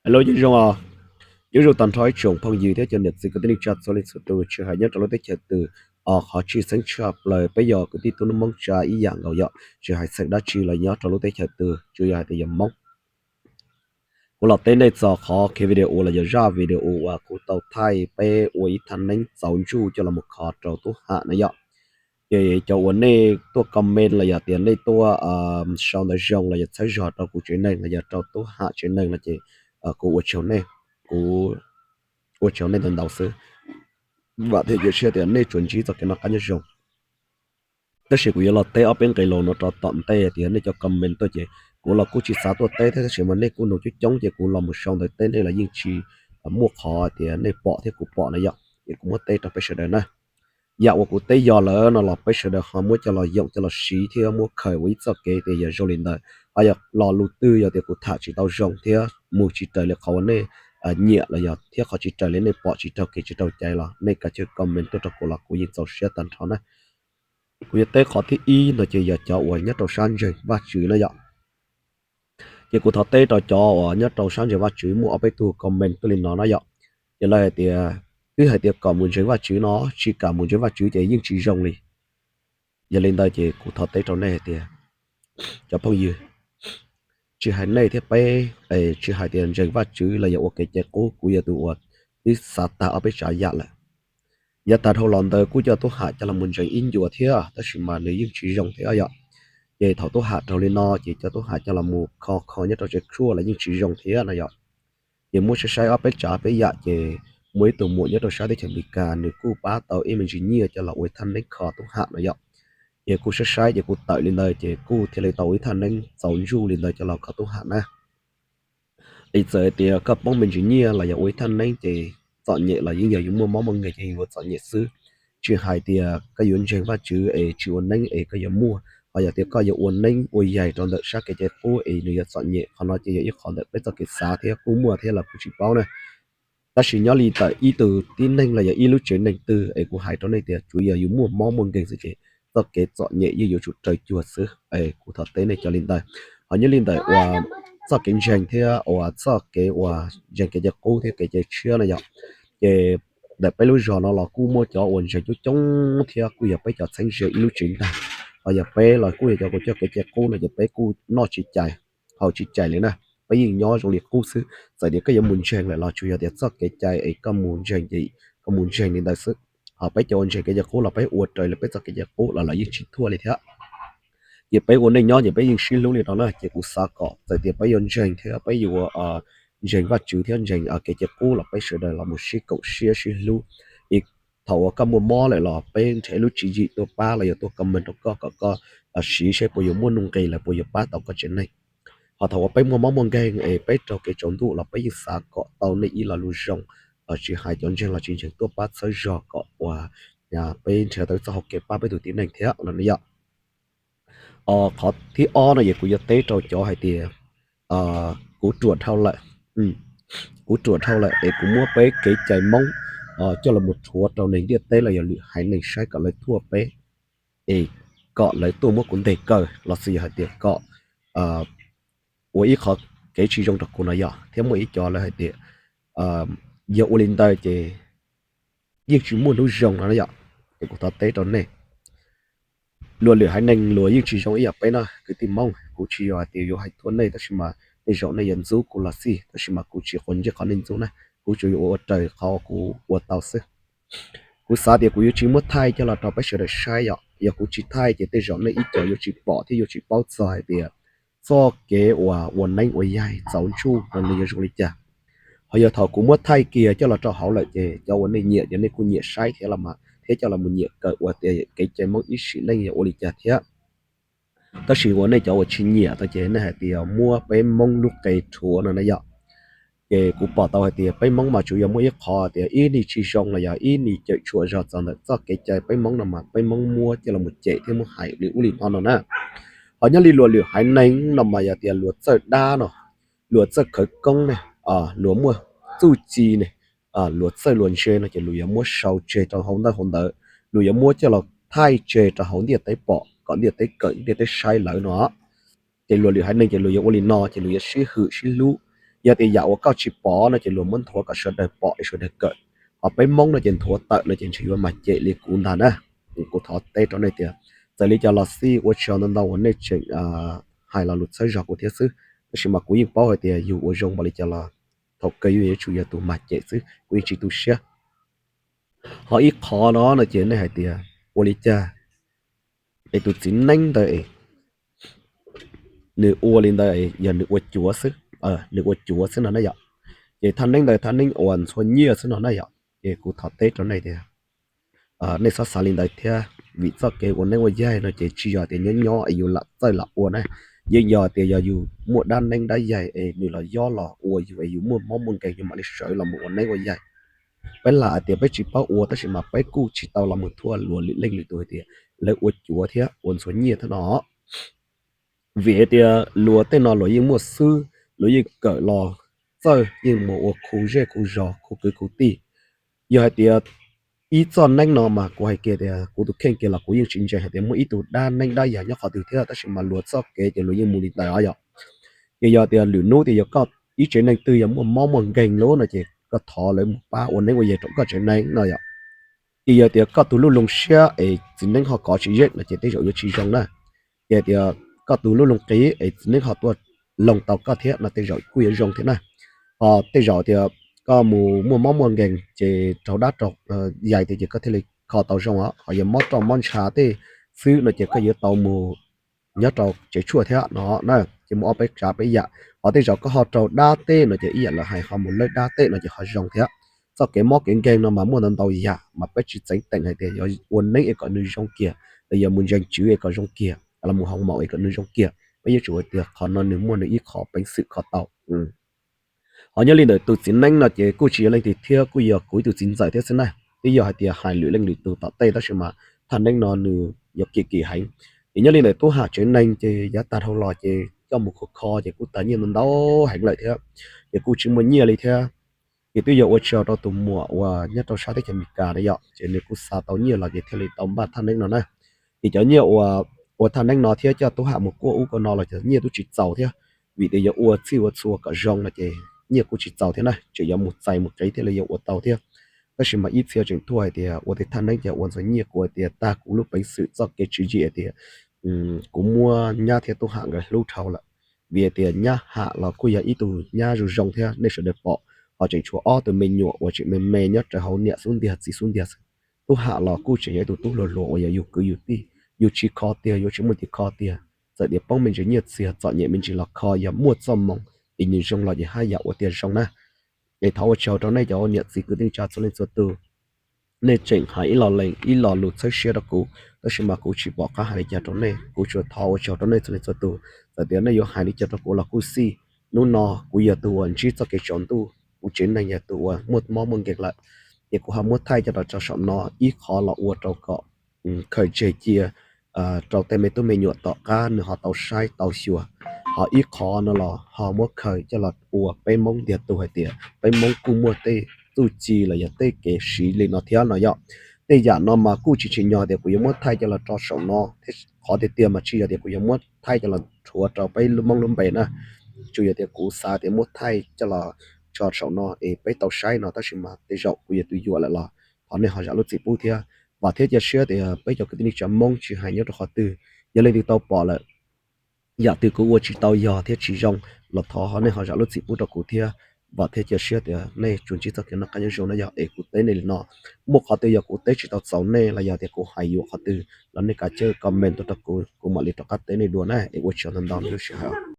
Hello, nyob zoo os. Nyob zoo tag nrho ib tsoom phooj ywg thiab cov niam txiv kwv tij neej tsa txhua leej txhua tus, tsis hais nyob rau lub teb chaws twg, os qhov tshwj xeeb tshaj plaws peb yog kwv tij tub Hmoob Tsab ib yam nkaus yom, tsis hais xeem dab tsi los nyob rau lub teb chaws twg tsuas yog hais tias yog Hmoob. Kuv los teb nej txog qhov kev video los yog zaj video uas kuv tau thaij peb ua ib thaj neeb txaus ntsuj coj los mus kho rau tub Ham na yom. Ces cov uas nej tuaj comment los yog tias nej tuaj sau ntawv zoo los yog txhawb zog rau kuv tsev neeg los yog rau tub Ham tsev neeg no ces kuv ua tsaug nej, kuv ua tsaug nej ntau ntau xwb. Vam thiab cia siab tias nej tsuas ntsib txoj kev noj qab nyob zoo. Tab sis kuv yuav los teb ob peb nqe los no rau tom ntej tias nej cov comment tuaj ces kuv los kuj tsis xav tuaj teb thiab, tab sis mas nej kuj nug coob coob ces kuv los mus sau ntawv teb nej los yeej tsis muaj qhov tias nej pom thiab kuv pom na yom, ces kuv muab teb rau peb sawv daws na. Yam uas kuv teb yog lawm no los peb sawv daws ho muab coj los yoom coj los siv thiab muab khaws ua ib txoj kev tias yog zoo li ntawd. Ho yog lo lus twg yog tias kuv tham tsis tau zoo thiab mus tsis raws li qhov uas nej nyiam los yog thiab qhov tsis raws li nej pom tsis raug kev tsis raug cai los nej kav tsij comment tuaj rau kuv los kuv yeej txaus siab tag nrho na. Kuv yuav teb qhov thib ib no ces yog cov uas nyob rau sab ntseeg Vajtswv na yom. Ces kuv thov teb rau cov uas nyob rau sab ntseeg Vajtswv muaj ob peb tug comment tuaj li no na yom. Ces lawv hais tias, twb hais tias kom mus ntseeg Vajtswv no, tsis kam mus ntseeg Vajtswv ces yeej tsis zoo li. Yog li ntawd ces kuv thov teb rau nej hais tias, cov phooj ywg, tsis hais nej thiab peb, tsis hais tias ntseeg Vajtswv los yog ua kev cai qub, kuv yog tus uas twb xav tag ob peb tsav yam lawm. Yav tag dhau los ntawd kuj coj tub Ham coj los mus ntseeg ib ncua thiab, tab sis mas nws yeej tsis zoo thiab yom. Ces thaum tub Ham raug li no ces coj tub Ham coj los mus kho kho nyob rau tsev tshuaj los yeej tsis zoo thiab no yom. Ces muab saib saib ob peb tsav peb yam ces muaj ib tug muam nyob rau sab teb chaws Amelikas nws kuj pab tau ib me ntsis nyiaj coj los ua ib thaj neeb kho tub Ham no yom. Ces kuj saib saib ces kuj tawm li ntawd ces kuj thiaj li tau ua ib thaj neeb txaus ntsuj li ntawd coj los kho tub Ham na. Es txawm tias koj poob me ntsis nyiaj los yog ua ib thaj neeb ces txom nyem los yeej yog yus muaj mob muaj nkeeg ces yus yuav txom nyem xwb. Tsis hais tias koj yuav ntseeg Vajtswv es tsis ua neeb es koj yuav muaj, ho yog tias koj yuav ua neeb ua yaig rau ntawm sab kev cai qub es nws yuav txom nyem, qhov no ces yog ib qho ntawm peb txoj kev xav thiab kuj muaj thiab los kuv tsis paub na. Tab sis nyob li ntawm ib tug tib neeg los yog ib lub tsev neeg twg es kuv hais rau nej tias tsuas yog yus muaj mob muaj nkeeg xwb ces txoj kev txom nyem yeej yuav tsum raws cuag xwb. Es kuv thov teb nej cov li ntawd. Ho nyob li ntawm uas txoj kev ntseeg thiab uas txoj kev uas ntseeg kev cai qub thiab kev cai tshiab no yom, ces ntawm peb lub zos no los kuj muaj cov uas ntseeg coob coob thiab kuj yog peb cov txheeb ze ib lub tsev ntag. Ho yog peb los kuj yog cov kuj coj kev cai qub no ces peb kuj noj tsis cais haus tsis cais li na. Peb yeej nyob zoo li qub xwb, txawm tias koj yuav mus ntseeg lawm los tsuas yog tias txoj kev cai es koj mus ntseeg ces koj mus ntseeg li ntawd xwb. Ho peb cov uas ntseeg kev cai qub los peb ua raws li peb txoj kev cai qub los lawv yeej tsis thuaj li thiab. Ces peb ua neej nyob ces peb yeej sib hlub li no na, ces kuv xav kom txawm tias peb yuav ntseeg thiab peb yuav ntseeg Vajtswv thiab ntseeg kev cai qub los peb sawv daws los mus sib koom siab sib hlub. Es thaum uas koj muaj mob lawm los peb nrhiav lub tswv yim tuaj pab los yog tuaj comment rau koj kom koj siv seb puas yuav muaj nuj nqis los puas yuav pab tau koj tsev neeg. Ho thaum uas peb muaj mob muaj nkeeg es peb raug kev tsaus ntuj los peb yeej xav kom tau nej ib lo lus zoo, tsis hais cov ntseeg los tsis ntseeg tuaj pab txhawb zog kom uas peb nrhiav tau txoj hau kev pab peb tus tib neeg thiab no yom. Qhov thib ob no ces kuv yuav teb rau cov hais tias kuv ruam dhau lawm, kuv ruam dhau lawm es kuv muab peb kev cai Hmoob coj los mus rhuav rau neeg ntiaj teb los yog lwm haiv neeg saib kom lawv thuaj peb, es kom lawv tuaj muab kuv ntes kaw los xij yog hais tias kom ua ib qhov kev tsis zoo rau kuv no yom. Thiab muaj ib co lawv hais tias yog ua li ntawd ces yeej tsis muaj hnub zoo no yom. Ces kuv thov teb rau nej, luag lwm haiv neeg luag yeej tsis zoo ib yam peb no kwv tij Hmoob. Kuv tsis yog hais tias yuav hais thuam nej tab sis mas tej zaum nej yuav ntxub kuv los xij, tab sis mas kuv tsis quav ntsej qhov nej ntxub na, kuv tsuas yuav ua raws qhov kuv ua tau xwb. Kuv xav tias kuv yuav tsis muab thaij coj los rau peb sawv daws saib yom, yog kuv tsis thaij ces tej zaum nej ib co yuav tsis pom thiab yuav tsis paub txog hais tias txoj kev uas ua neeb ua yaig txaus ntsuj no nws yuav zoo li cas. Ho yog thaum kuv muab thaij kiag coj los rau hauv lawm ces cov uas nej nyiam ces nej kuj nyiam saib thiab los mas thiab coj los mus nyiam kawm ua tias kev cai Hmoob ib sim neej yog ua li cas thiab. Tab sis uas nej cov uas tsis nyiam tau ces nej hais tias muab peb Hmoob lub qe rhuav no na yom. Ces kuv pom tau hais tias peb Hmoob mas tsuas yog muaj ib qho tias ib nig tsis zoo los yog ib nig cawm tshuam zog txog ntawm txoj kev cai peb Hmoob no mas peb Hmoob muab coj los mus cem thiab muab hais li ub li no no na. Ho nyob li luag lwm haiv neeg no mas yog tias luag txawj dab no, luag txawj khawv koob ne, luag muaj txuj ci ne, luag txawj luag ntse no ces luag yuav muab sau tseg rau hauv ntawj hauv ntawd, luag yuav muab coj los thaij tseg rau hauv ntiaj teb pom kom ntiaj teb kawm ntiaj teb saib lawv no. Ces luag lwm haiv neeg ces luag yuav ua li no ces luag yuav sib hwm sib hlub, Yog tias yam uas koj tsis pom no ces luag muab nthuav kom sawv daws pom es sawv daws kawm. Ho peb Hmoob no ces nthuav tawm no ces ntshe yuav mas cem li kuv ntag na. Kuv thov teb rau nej tias txawm li cas los xij ua tsaug ntau ntau uas nej tseem hais lo lus txhawb zog kuv thiab xwb, tab sis mas kuv yeej paub hais tias yus ua zoo npaum li cas los thaum kawg yus yuav tsum yog tus mas cem xwb, kuv yeej tsis tu siab. Ho ib qho no no ces nej hais tias ua li cas es tus txiv neeb ntawd es nws ua li ntawd yog nws ua cuav xwb, nws ua cuav xwb no na yom. Ces thaj neeb ntawd thaj neeb uas ntxhua nyiaj xwb no na yom. Ces kuv thov teb rau nej tias nej txhob xav li ntawd thiab, vim txoj kev ua neeb ua yaig no ces tsis yog tias nyob nyob es yus lam txawj lam ua na, yeej yog tias yog yus muaj dab neeb dab yaig es nws los yob los ua yus es yus muaj mob muaj nkeeg yus mam li sawv los mus ua neeb ua yaig. Peb lam hais tias peb tsis paub ua tab sis mas peb kuj tsis tau los mus thuam luag lwm leej lwm tus hais tias lawv ua cuav thiab ua ntxhua nyiaj thiab no. Vim hais tias luag tej no luag yeej muaj xwb, luag yeej kawm los txawj yeej mus ua khu zej khu zog khu kwv khu tij. Yog hais tias ib txoj neeb no mas kuv hais kiag tias kuv tus kheej kiag los kuv yeej tsis ntseeg hais tias muaj ib tug dab neeb dab yaig nyob qhov twg thiab tab sis mas luag txoj kev ces luag yeej mus li ntawd os yom. Ces yog tias lwm hnub tias yog koj ib tsev neeg twg yog muaj mob muaj nkeeg lawm no ces koj thov lawv mus pab ua neeb ua yaig rau koj tsev neeg no yom. Ces yog tias koj tus lub loo siab es txiv neeb ho kov tsis yeej no ces tej zaum yuav tsis zoo na. Ces tias koj tus lub loo qiv es txiv neeb ho tuaj loog tau koj thiab no tej zaum kuj yuav zoo thiab na. Ho tej zaum tias koj mus muaj mob muaj nkeeg ces raug dab raug yaig tias ces koj thiaj li kho tau zoo os. Ho yog mob roj mob ntsha tej xwb no ces koj yuav tau mus nyob rau tsev tshuaj thiab no na. Ces muaj ob peb tsav peb yam. Ho tej zaum koj ho raug dab tej no ces ib yam lawv hais ho mus lawb dab tej no ces ho zoo thiab. Txoj kev mob kev nkeeg no mas muaj ntau ntau yam mas peb tsis txeev teem hais tias yog ua neeb es kom nws zoo kiag, los yog mus ntseeg tswv es kom zoo kiag, los mus hoo maum es kom nws zoo kiag. Peb yuav tsum hais tias qhov no nws muaj nws ib qho peev xwm kho tau. Ho nyob li ntawm tus txiv neeb no ces kuj tsis yog leej twg thiab, kuj yog kuv ib tug txiv ntxawm thiab xwb na. Twb yog hais tias hais lwm leej lwm tus tom tej tab sis mas thaj neeb no nws yuav kim kim heev. Ces nyob li ntawm Tub Ham tsev neeg ces yav tag dhau los ces coj mus kho kho ces kuj tas nyiaj ntau heev lawm thiab, ces kuj tsis muaj nyiaj li thiab. Ces twb yog ua tsaug rau tus muam uas nyob rau sab teb chaws Amelikas na yom, ces nws kuj xa tau nyiaj los ces thiaj li tau npaj thaj neeb no na. Ces cov nyiaj uas ua thaj neeb no thiab coj Tub Ham mus kuaj ub kuaj no los cov nyiaj twb tsis txaus thiab, vim tias yuav ua txhij ua txhua kom zoo no ces nyiaj kuj tsis txaus thiab na, tseem yuav mus txais mus qiv thiaj li yuav ua tau thiab. Tab sis mas ib txhia tseem thuam hais tias ua tej thaj neeb ces ua ntxhua nyiaj, kuv hais tias tag kuv lub peev xwm txoj kev tswv yim hais tias kuv muab nyab thiab Tub Ham nkawd hlub dhau lawm. Vim hais tias nyab Ham los kuj yog ib tug nyab zoo zoo thiab nej sawv daws pom, ho tseem tshuav ob tug me nyuam uas tseem me me nyob rau hauv niam xub ntiag txiv xub ntiag xwb. Tub Ham los kuj tseem yog ib tug tub hluas hluas uas yog yus kwv yus tij, yus tsis kho tiag yuav tsis muaj tus kho tiag. Txawm tias poob me ntsis nyiaj txiag txom nyem me ntsis los kho, yog muaj txoj moo es nws zoo los ces haj yam ua tiag zoo na. Es thov ua tsaug rau nej cov niam txiv kwv tij neej tsa txhua leej txhua tus, nej tseem hais ib lo lees ib lo lus txhawb siab rau kuv, tab sis mas kuv tsis pom qab hais li cas rau nej, kuv tsuas thov ua tsaug rau nej txhua leej txhua tus. Txawm tias nej yuav hais li cas rau kuv los kuj xij, hnub no kuv yog tus uas ntsib txoj kev tsaus ntuj, kuv tsev neeg yog tus uas muaj mob muaj nkeeg lawm, ces kuv ho muab thaij coj los tso saum no ib qho los ua rau kom khaws tseg cia rau tej me tub me nyuam tom qab nws ho tau saib tau xyuas. Ho ib qho no los ho muab khaws coj los ua peb Hmoob ntiag tug hais tias peb Hmoob kuj muaj tej txuj ci los yog tej kev siv li no thiab no yom. Tej yam no mas kuj tsis tsim nyog tias kuv yuav muab thaij coj los tso saum no thiab, qhov tiag tiag mas tsis yog tias kuv yuav muab thaij coj los rhuav rau peb Hmoob lub npe na. Tsuas yog tias kuv xav tias muab thaij coj los tso saum no es peb tau saib no, tab sis mas tej zaum kuv yog tus yuam lawm los thov nej ho zam lub txim pub thiab. Vam thiab cia siab tias peb cov kwv tij neej tsa Hmoob tsis hais nyob rau qhov twg, yog leej twg tau pom lawm yam twg kuv ua tsis tau yog thiab tsis zoo los thov ho nej ho zam lub txim pub rau kuv thiab. Vam thiab cia siab tias nej tsuas ntsib txoj kev noj qab nyob zoo na yog es kuv teb nej li no. Muaj qhov twg yog kuv teb tsis tau txaus nej los yog tias kuv hais yuam qhov twg los nej kav tsij comment tuaj rau kuv, kuv mam li rov qab teb nej dua na. Es ua tsaug ntau ntau nej lub sij hawm.